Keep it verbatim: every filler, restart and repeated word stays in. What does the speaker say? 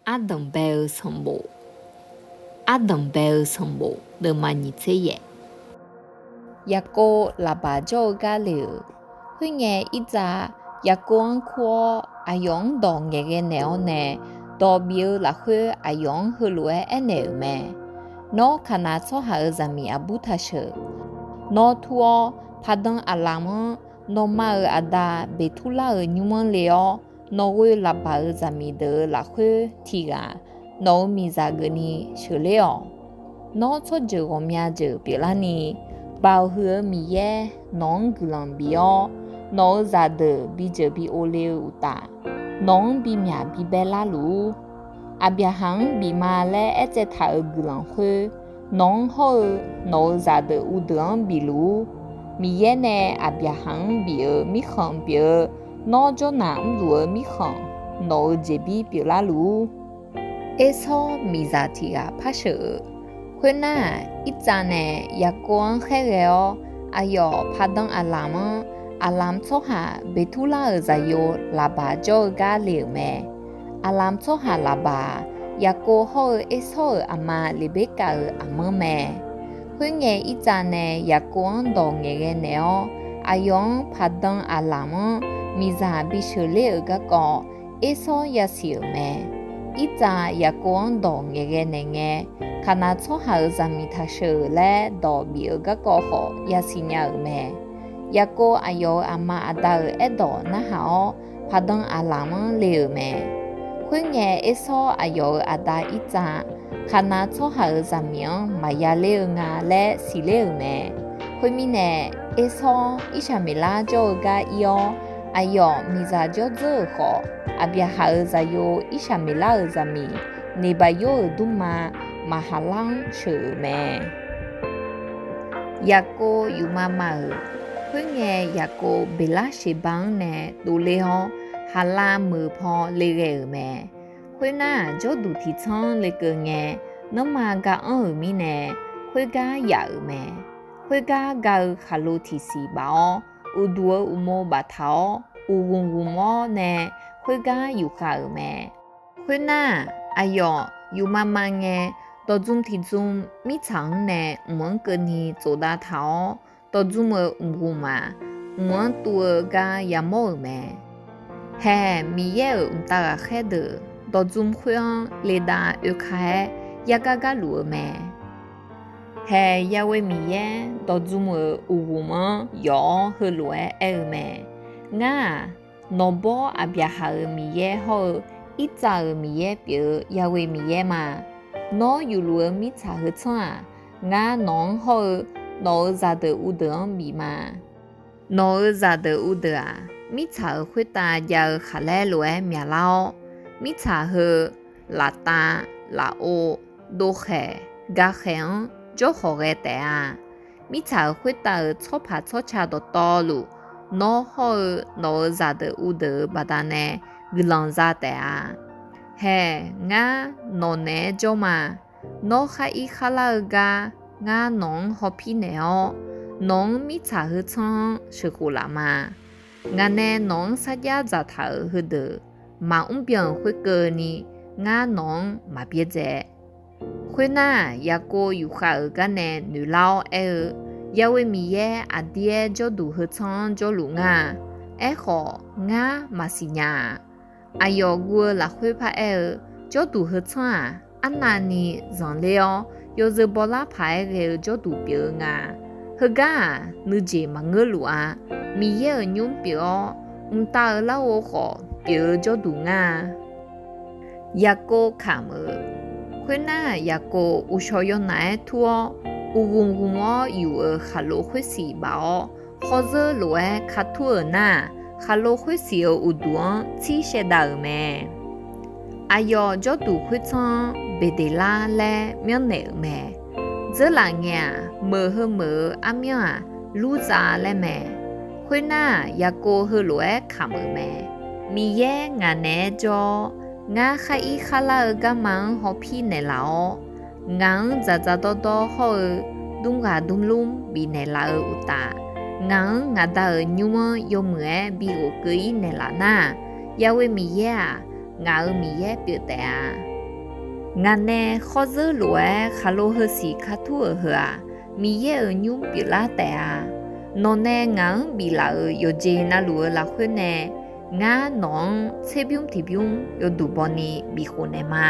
Ardanqbae-eu sanqbof. Ardanqbae-eu sanqbof deuvma nyiq tser yaef. Yaqkov laqbaq jawr-eu gar le-euq. Khoerngae, Irtsav Yaqkov-anr kur-awr, aqyawf-anr dawq ngaeqghae naeq-awr nae, dawq bif-eu lafkhoer aqyawf-anr heulof-aer aernaeq-euq mae. Nawr, Kaqnaq tsawrhaq-euq zaqmiq aqbur taq sheuq. Nawr tur-awr, Paqdan Aqlamq-anr nawqma-euq aqda Beqturlar-euq nymr-anr le-awr, nawqghoe laqbaq-euq zaqmiq deuq-euq lafkhoer tiq ghaq nawq-euq miqzaq geufni sheuqler-awq. Nawr, tsawrjeuq ghawqmya jeuq pyeuflarni, Baoq huiq-eu Miqyaer nawq-anr guiqlanq bif-awr, nawq-euq zaqdeuq bi jeuq bi ov le-eu uqtaf, nawq-anr bimyaq bibae larluf-ur. Aqbyaqhaq-anr bif ma laer aertsaev taq-euq guiqlanq khoer, nawq-anr hawr-eu nawq-euq zaqdeuq uvdeuq-anr bifluf-ur. Miqyaer nae Aqbyaqhaq-anr bif-euq mirkhanq pyeuf-eu, nawr jawrnaq mrluf-eu mirkhanq, nawq-euq jeqbir pyeuflarluf-ur. Ersawr miqzaq tiq ghaq par sheuq-euq. Khoernar-aq, Irtsav nae Yaqkov-anr khaerghae-awr, aqyawf Paqdan Aqlamq-anr Aqlamq tsawrhaq Beqturlar-euq zaqyo Laqbaq jawr-eu gar le-euq mae. Aqlamq tsawrhaq Laqbaq-aq, Yaqkov hawr-eu Ersawr-euq aqma Leqberkav-euq aqmanr mae. Khoerngae, Irtsav nae Yaqkov-anr dawq ngaeqghae naeq-awr, aqyawf-anr Paqdan Aqlamq-anr miqzaq bisheuq ler-euq garkawv Ersawr yasiq-euq mae. Irtsav Yaqkov-anr dawq ngaeqghae naeq ngae, Kaqnaq tsawrhaq-euq zaqmiq taq sheuq laer dawq bif-euq garkawv khawf yasiq nya-euq mae. Yaqkov aqyawf-euq aqma aqda-euq aerdawq narhaq-awr, Paqdan Aqlamq-anr le-euq mae. Khoerngae, Ersawr aqyawf-euq aqda Irtsav, Kaqnaq tsawrhaq-euq zaqmiq-anr maqya ler-eu nga laer siqler-euq mae. Khoermirnae, Ersawr Irsaqmeqlar jawr-eu gar ir-awr, aqyawf miqzaq jawrdzeur-euq khawf, Aqbyaqhaq-euq zaqyo Irsaqmeqlar-euq zaqmiq Neqbaqyor-euq dmrma Maqhaqlar-anr sheuq-euq mae. Yaqkov yufma ma-euq. Khoerngae, Yaqkov Beqlarseqba-anr nae dovler-awr, Haqlav meuq paw le ghae-euq mae. Khoernar, jawrduq tiq tsanr lekeuv ngae, nanrma ga anr-euq mirnae, khoergar yaf-euq mae. Khoergar ga-eu khaqlo tiqsiq baf-awr, uqduq-euq uqmov baftaq-awr, uqghmq ghmq-awr nae khoergar yufkhav-euq mae. Khoernar, aqyawf yufma ma ngae, dawqdzm tiqdzm mirtsaq-anr nae mq-anr keuvni tsofdav taq-awr, dawqdzm-euq mq ghmq-aq, mq-anr tuv-eu gar yamawr-euq mae. Haeq, Miqyaer-euq mqtav ghaqkhaer deuq dawqdzm khoer-anr ledav oeka-aer yagar gar luf-eu mae. Haeq, Yahweh Miqyaer dawqdzm-euq uqghmq-anr yawf-awr heulof-aer aer-eu mae. Ngar-aq, nawqbawr Aqbyaqhaq-euq Miqyaer hawr-eu Irtsav-euq Miqyaer pyeuf-eu Yahweh Miqyaer ma. Nawr yufluf-eu mirtsaq heu tsanr-aq, ngar nawq-anr hawr-eu nawq-euq zaqdeuq uvdeuq-anr bif ma. Nawq-euq zaqdeuq uvdeuq-aq, mirtsaq-euq khoertav jav-eu khaqlaer lof-aer myaqlar-awr, mirtsaq heu laftav, lafov, dovkhaeq, gakhaeq-anr jawrkhawq ghae taef-a. Mirtsaq-euq khoertav-euq tsawrpaq tsawrca dawqtawvluf, nawr hawr-eu nawq-euq zaqdeuq uvdeuq-euq baqdanae guiqlanq za taef-a. Haeq, ngar nawq naeq-aer jawr ma. Nawr khar ir khar lar-eu gar ngar nawq-anr hawpir naeq-awr, nawq-anr mirtsaq heu tsanr-anr sheuqkhof laf ma. Ngaq nae nawq-anr sarjax dzaqtaq-euq heudeuq maqmr byan-euq khoerkeuvni, ngar nawq-anr maq byaerdzae. Khoernar, Yaqkov yufkhav-euq gar nae noeqlar-awr aer-eu, Yahweh Miqyaer aqdir-aer jawrduq heu tsanr-anr jawrluf ngar-a. Aerkhawf, ngar maqsiq nya-aq. Aqyawf guv-eu lafkhoer paraer-eu, jawrduq heu tsanr-aq, arnavni zanqler-awr yawzeu bawlar paq-aer ghae-eu jawrduq pyeuf-eu nga. Heugar-aq, nuijeq maqngeur luf-a. Miqyaer-euq nymr pyeuf-awr, mqtav-euq larghov khawf pyeuf-eu jawrduq ngar-a. Yaqkov kamq-euq. Khoernar, Yaqkov uqshawq yawnaf-aer tur-awr, uqghmq ghmq-awr yuf-euq khaqlo khoersiq baf-awr, khawrzeur lof-aer ka tur-euq nar-aq, khaqlo khoersiq-euq uqduq-anr tsir shaevdav-euq mae. Aqyawf jawrduq khoertsanr-anr Beqdeqlar laer myanrnaeq-euq mae. Dzeurlaf ngae-aq, meuq heu meuq-euq armyanr-aq, Lurzav laer mae. Khoernar-aq, Yaqkov heulof-aer kamq-euq mae. Miqyaer ngaq naeq-aer jawr-awr, ngar khar ir khar lar-eu garma-anr hawpir naeqlaf-awr, ngaq-anr dzaqdzaq dawrdawr hawr-eu dmrghaq dmrlmr bifnaeq laf-eu uqtaf, ngaq-anr ngaq Da-euq nymr-anr yawmuiq-aer bi ghofkeuv ir naeqlaf nar-aq, Yahweh Miqyaer-aq, ngaq-euq Miqyaer pyeuf taef-a. Ngaq nae khawr zeur lof-aer khaqlo heusiq ka tur-euq heu-aq, Miqyaer-euq nymr pyeuflar taef-a. Nawqnae ngaq-anr biflaf-euq yawqjeq navluf-eu lafkhoer nae, ngar nawq-anr tserbymr tiqbymr yawduq bawni bifkhof naeqma.